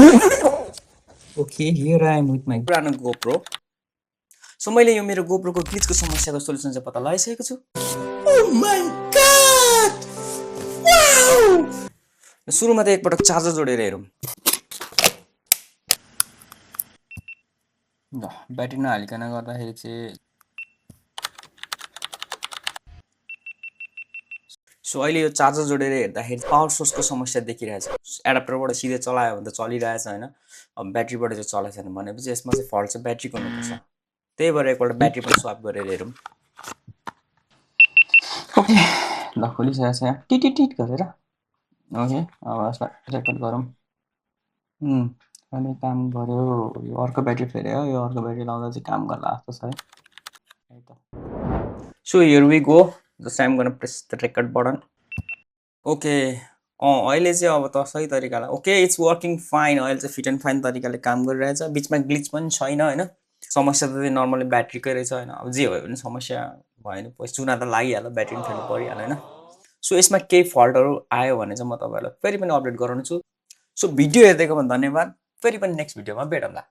Okay, here I am with my पुरानो GoPro. So मैले यो मेरो GoPro को ग्लिचको समस्याको सोलुसन चाहिँ पत्ता लगाइसकेको छु. Oh my god! Wow! सुरुमा त एकपटक चार्जर जोडेर हेरौँ. ल ब्याट्री नहालिकन गर्दाखेरि चाहिँ सो अहिले यो चार्जर जोडेर हेर्दाखेरि पावर सोर्सको समस्या देखिरहेछ. एडाप्टरबाट सिधै चलायो भने त चलिरहेछ हैन. अब ब्याट्रीबाट चाहिँ चलेको छैन भनेपछि यसमा चाहिँ फल्ट चाहिँ ब्याट्रीको हुनुपर्छ. त्यही भएर एकपल्ट ब्याट्री पनि स्वाप गरेर हेरौँ. ओके ल खोलिसकेको छ यहाँ टिट टिट गरेर. ओके अब यसलाई रेकर्ड गरौँ. अनि काम गर्यो. यो अर्को ब्याट्री फेरि हो. यो अर्को ब्याट्री लाउँदा चाहिँ काम गर्ला जस्तो छ है. So here we go. Just I am gonna press the record button. Okay अहिले चाहिँ अब त सही तरिकाले ओके इट्स वर्किङ फाइन. अहिले चाहिँ फिट एन्ड फाइन तरिकाले काम गरिरहेछ. बिचमा ग्लिच पनि छैन हैन. समस्या त नर्मली ब्याट्रीकै रहेछ हैन. अब जे भयो भने समस्या भयो नि पछि चुना त लागिहाल्यो. ब्याट्री पनि फेर्नु परिहाल्यो हैन. सो यसमा केही फल्टहरू आयो भने चाहिँ म तपाईँहरूलाई फेरि पनि अपडेट गराउँछु. सो भिडियो हेर्दैकोमा धन्यवाद. फेरि पनि नेक्स्ट भिडियोमा भेटौँला.